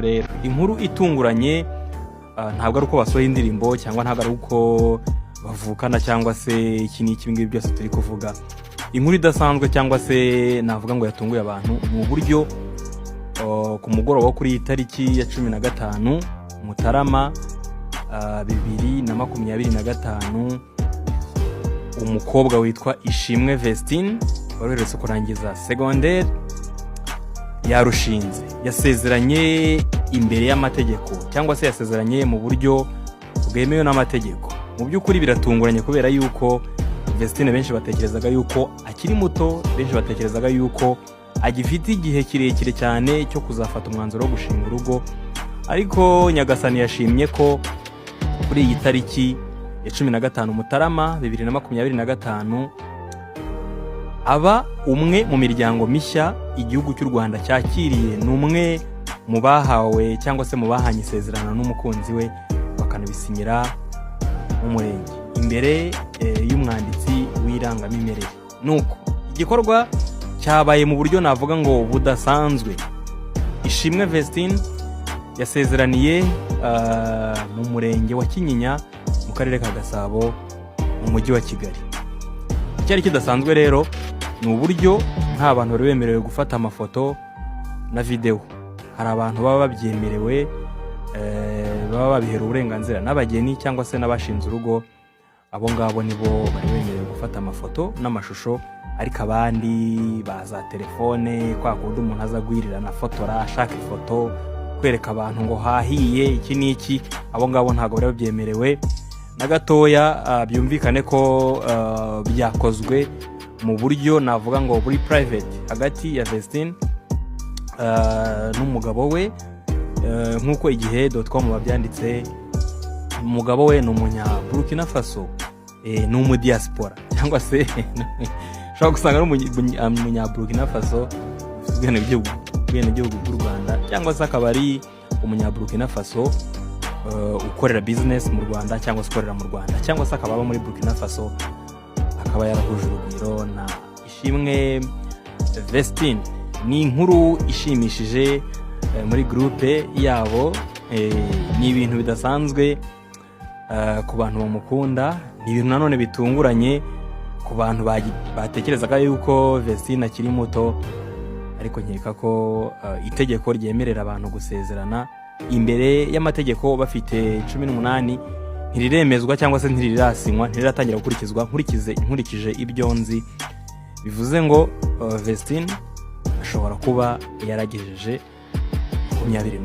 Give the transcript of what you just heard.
Rero inkuru itunguranye, ntabwo ari uko basohoye indirimbo cyangwa ntabwo ari uko bavukana cyangwa se iki n'iki, ibi ngibi byose turi kuvuga. Inkuru idasanzwe cyangwa se navuga ngo yatunguye abantu ni uburyo ku mugoroba wo kuri iyi tariki ya 15 Mutarama 2025, umukobwa witwa Ishimwe Vestine wari uherutse kurangiza segonderi yarushinze, yasezeranye imbere y'amategeko cyangwa se yasezeranye mu buryo bwemewe n'amategeko. Mu by'ukuri biratunguranye kubera yuko Vestine benshi batekerezaga yuko akiri muto, benshi batekerezaga yuko agifite igihe kirekire cyane cyo kuzafata umwanzuro wo gushinga urugo. Ariko Nyagasani yashimye ko kuri iyi tariki ya 15 Mutarama 2025 aba umwe mu miryango mishya igihugu cy'u Rwanda cyakiriye. Ni umwe mu bahawe cyangwa se mu bahanye isezerano n'umukunzi we, bakanabisinyira mu murenge imbere y'umwanditsi w'irangamimerere. Nuko igikorwa cyabaye mu buryo navuga ngo budasanzwe. Ishimwe Vestine yasezeraniye mu murenge wa Kinyinya mu karere ka Gasabo mu mujyi wa Kigali. Icyari kidasanzwe rero ni uburyo nta bantu bari bemerewe gufata amafoto na videwo. Hari abantu baba babyemerewe, baba babihera uburenganzira n'abageni cyangwa se n'abashinze urugo. Abo ngabo nibo bari bemerewe gufata amafoto n'amashusho, ariko abandi baza telefone kwa kundi umuntu aza agwirirana afotora ashaka ifoto kwereka abantu ngo hahiye iki n'iki, abo ngabo ntabwo bari babyemerewe na gatoya. Byumvikane ko byakozwe mu buryo navuga ngo buri private hagati ya Vestine n'umugabo we. Nk'uko igihe.com babyanditse, umugabo we ni umunya Burkina Faso, ni umudiaspora cyangwa se ushobora gusanga ari umunya Burkina Faso ufite ubwenegihugu bw'u Rwanda, cyangwa se akaba ari umunya Burkina Faso ukorera business mu Rwanda cyangwa se ukorera mu Rwanda, cyangwa se akaba aba muri Burkina Faso, akaba yarahuje urugwiro na Ishimwe Vestine. Ni inkuru ishimishije muri groupe yabo. Ni ibintu bidasanzwe ku bantu bamukunda, ni ibintu nanone bitunguranye ku bantu batekerezaga yuko Vestine akiri muto. Ariko nkeka ko itegeko ryemerera abantu gusezerana imbere y'amategeko bafite 18 ntiriremezwa cyangwa se ntirirasinywa, ntiriratangira gukurikizwa. Nkurikije ibyo nzi, bivuze ngo Vestine ashobora kuba yaragejeje 21.